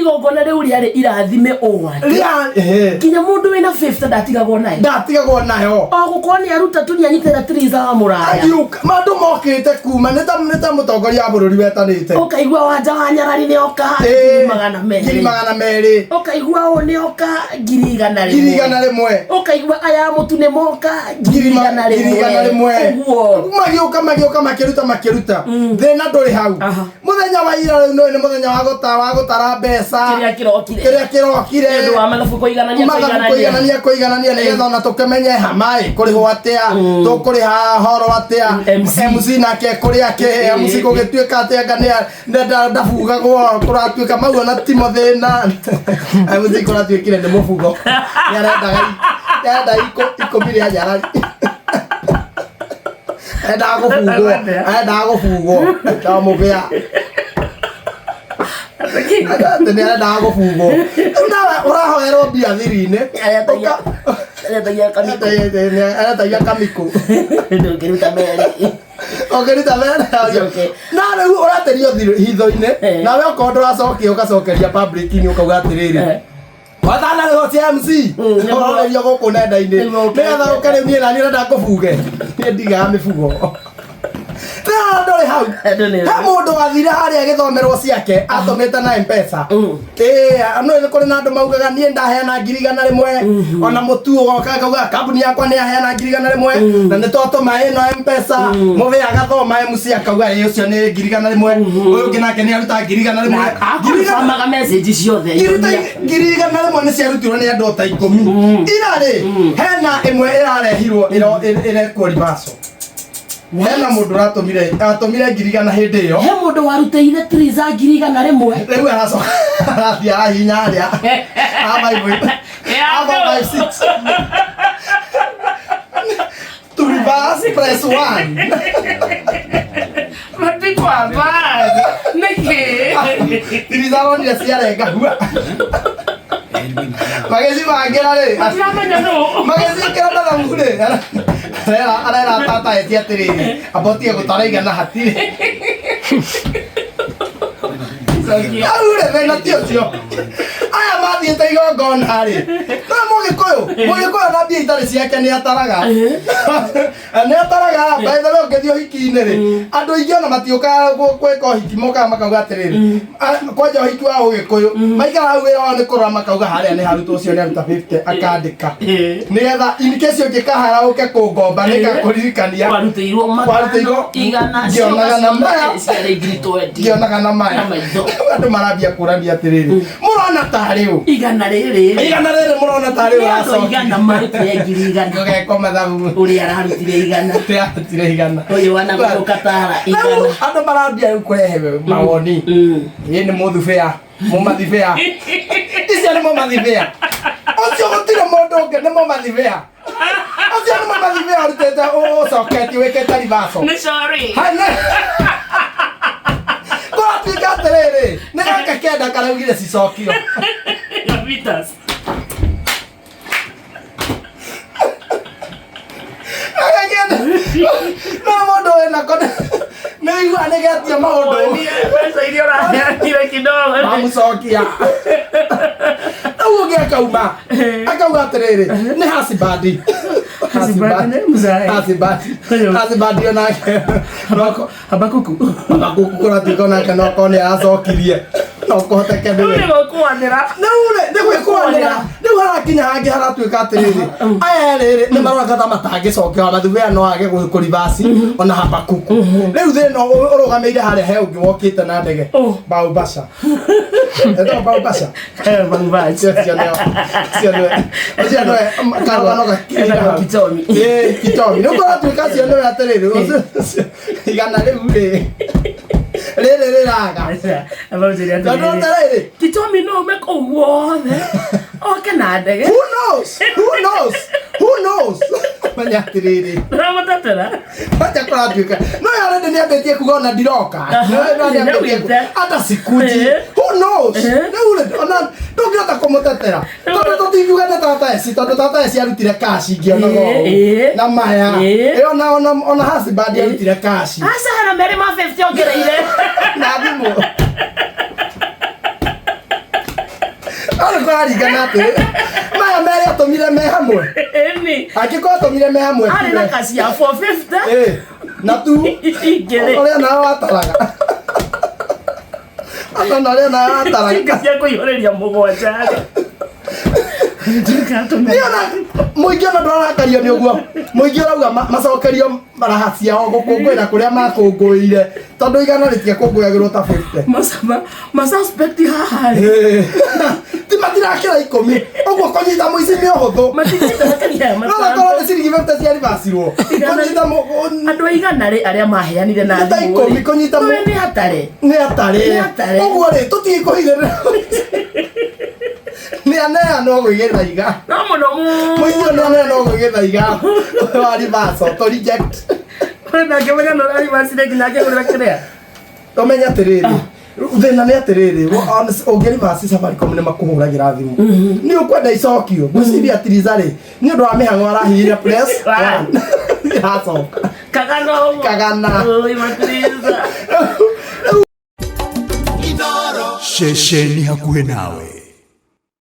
Igongona rĩu rĩarĩ irathime ũũ atĩ nginya mũndũ wĩna 50 ndatigagwo nayo. Ndatigagwo nayo. O gũkorwo nĩ aruta tu nĩanyitĩra tiriza wa mũraya. Agiũka andũ mokĩte kuma nĩ ta mũtongoria wa bũrũri wetanĩte. Ũkaigua Wanja wa Nyarari nĩoka 200,000. 200,000. Ũkaigua ũũ nĩoka 100,000. 100,000. Ũkaigua aya mũtu nĩ moka 100,000. 100,000. Ũguo. Magĩũka magĩũka makĩruta makĩruta. Thĩna ndũrĩ hau. Mũthenya wa ira rĩu nĩ mũthenya wa gũtara mbeca. Kĩrĩa kĩrokire. Kĩrĩa kĩrokire. Nĩ ũndũ wa mathabu kũiganania. Mathabu kũiganania. Kũiganania kũiganania nĩgetha ona tũkĩmenye hamaĩ kũrĩhwo atĩa, tũkũrĩha horo atĩa. MC. MC nake kũrĩa kĩ MC gũgĩtuĩka atĩa nga ndabugagwo kũratuĩka mau ona ti mũthĩna. MC kũratuĩkire nĩ mũbugo, nĩarendaga 10 rĩa nyarari, arendaga gũbugwo, arendaga gũbugwo ta mũbĩa atĩ nĩ arendaga gũbugwo. Rĩu nawe ũrahoerwo mbia thiri-inĩ. Aretagia kamiko. Aretagia kamikũ. Ndũngĩruta merĩ. Ũngĩruta mere. Ũcoke. Na rĩu ũraterio hitho-inĩ. Nawe okorwo ndũracokia ũgacokeria public-inĩ ũkauga atĩrĩrĩ, wathana rĩho cia MC ũrorerio gũkũ nenda-inĩ Nĩguo ũke. Nĩgetha ũke rĩu niĩ naniĩ ndenda ngũbuge, niĩ ndigaga mĩbugo. Rĩu ndũrĩ hau. Andũ He mũndũ wathire harĩa agĩthomerwo ciake atũmĩte na Mpesa. Ĩĩ, no nĩ kũrĩ na andũ maugaga niĩ ndaheana 100,000, ona mũtu ũgoka akauga kambuni yakwa nĩ yaheana 100,000 na nĩ twatũma ĩno Mpesa. Mũthĩ agathoma MC akauga ĩ ũcio nĩ 100,000, ũyũ ũngĩ nake nĩ aruta 100,000. Akũbamaga message ciothe. 100,100 nĩ ciarutirwo nĩ andũ ta 10 ira rĩ. Hena ĩmwe ĩrarehirwo ĩrekwo reversal. Hena mũndũ ũratũmire atũmire 100,000 hĩndĩ ĩyo. He mũndũ warutĩire triza 100,000. Rĩu aracoka arathiĩ arahihinya harĩa A five A four five six to reverse press one. But people are bad. Nĩkĩ? Tiriza aronire ciarenga hua magĩcibangĩra rĩ. Matiramenya nũ. Magĩciĩkĩra mathabu rĩ, arera tata etie atĩrĩrĩ, amba ũtige gũtara igana hatirĩ hau rĩ. Thĩna ti ũcio, aya mathiĩte igongona rĩ, no mũgĩkũyũ mũgĩkũyũ na mbia itarĩ ciake nĩ ataraga, nĩ ataraga. By the way, ũngĩthiĩ ũhiki-inĩ rĩ, andũ aingĩ ona matiũkaga gwĩka ũhiki, mokaga makauga atĩrĩrĩ, "Ah, kwanja ũhiki wa ũgĩkũyũ maikara hau wĩra wao nĩ kũrora makauga harĩa nĩ harutwo, ũcio nĩ aruta 50 akandĩka nĩgetha in case ũngĩkahara ũke kũngomba nĩngakũririkania." Warutĩirwo Warutĩirwo matano igana. Ngĩonaga na maya. Ciarĩ 20,000. Ngĩonaga na maya. Na maitho. Andũ marambia kũrania atĩrĩrĩ, mũrona tarĩ ũ? Igana rĩrĩ. Igana rĩrĩ mũrona tarĩ ũ? Nĩ andũ Ũracokia. igana marutire 100,000. Ũgekwo mathabu. Ũrĩa ararutire igana. Arutire igana. Ũyũ wanagũka tara Rĩu igana. andũ marambia rĩu kũrehe mawoni. Ĩ nĩ mũthubĩa mũmathibĩa, icio nĩ mũmathibĩa ũcio, gũtirĩ mũndũ ũngĩ, nĩ mũmathibĩa ũcio, nĩ mũmathibĩa ũrutĩte ũcoketie wĩkĩte reversal. Nĩ sorry. Kũratuĩka atĩrĩrĩ, nĩ gaka kenda karaugire cicokio. Vitas. Gaka kenda no mũndũ wĩnako nĩ igua nĩ getia maũndũ. Mbeca iria ũraheanire kidogo. Mamucokia rĩu ũngĩ akauma akauga atĩrĩrĩ, nĩ hasibandi. Hasibandi nĩ mzae. Hasibandi, hasibandi onake Habakuku. Habakuku kũratuĩka onake no korwo nĩ aracokirie, no kũhoteke Rĩu nĩwe. nĩ gũkũanĩra. Rĩu rĩ nĩ gwĩkũanĩra. Rĩu harakinya hangĩ haratuĩka atĩrĩrĩ, aya erĩ rĩ nĩ maroneka ta matangĩcokewa mathubea no age kũribasi ona Habakuku. Rĩu thĩna ũrũgamĩire harĩa he ũngĩ wokĩte na ndege. Oh. Baubasha etagwo Baubasha. Baubasha. Ũcio nĩwe, ũcio nĩwe, ũcio nĩwe karũgano gakĩrĩire Etagwo hau. Kitomi. Ĩĩ, Kitomi. Rĩu kũratuĩka acio nĩwe atĩrĩrĩ, igana rĩu rĩ rĩrĩ rĩraga. Tondũ atĩrĩrĩ, Kitomi no ume kũu guothe oke na ndege. Who knows, who knows, who knows? Menya atĩrĩrĩ, Ndĩramũtetera. acha kũratuĩka no already nĩ ambĩtie kuga ona ndiroka. No no nĩ ambĩtie hata sikuji. Who knows? Rĩu rĩ ona ndũngĩhota kũmũtetera tondũ tũtingiuga nĩ tata eci, tondũ tata eci arutire cash ingĩonaga ũũ na maya. Ĩ ona husband arutire cash. Aca hena merĩ ma 50 ongereire. Na thimũ. Kũraringana atĩrĩ, maya merĩ atũmire me hamwe? Ĩni. Angĩkorwo atũmire me hamwe, Arĩ na kaci ya 450. Ĩ, na tu Ingĩrĩ. Ũrĩa nawe wataraga, ona ũrĩa nawe wataraga. Ingĩ cia kũihũrĩria mũgwanja rĩ. Niĩ ona mũingĩ ona ndwarakario nĩ ũguo. Mũingĩ ũrauga macokerio raha ciao gũkũngũĩra kũrĩa makũngũĩire, tondũ 100 rĩtiakũngũyagĩrwo ta 50. Masuspect haha rĩ. Ĩ, ti matirakĩra 10 ũguo, kũnyita mũici nĩ ũhũthũ. Matingĩte makĩria ya No 5. nakorwo nĩ ciringi 50 ciaribacirwo, kũnyita Andũ a 100 rĩ, arĩa maheanire na Nĩ ta thimũ 10 rĩ, kũnyita nĩ hatarĩ. Nĩ atarĩ. Nĩ atarĩ. Ũguo rĩ, tũtige kũhithĩrĩra, nĩ aneanwo gwĩgĩthaiga. No mũno mũno. Mũici ũyũ nĩ aneanwo gwĩgĩthaiga wa reversal to reject. Nake mũnya no aribacire nginya akĩgũrĩra kĩrĩa. Ũmenye atĩrĩrĩ, thĩna nĩ atĩrĩrĩ, ũngĩrivaci Safaricom nĩ makũhũragĩra thimũ, nĩ ũkwenda icokio. Ngwĩciria Tiriza rĩ, nĩ ũndũ wa mĩhang'o arahihinya press One. one, iracoka. Kagana ũguo. Kagana. Oi, Matiriza. Ceceni hakuhĩ nawe.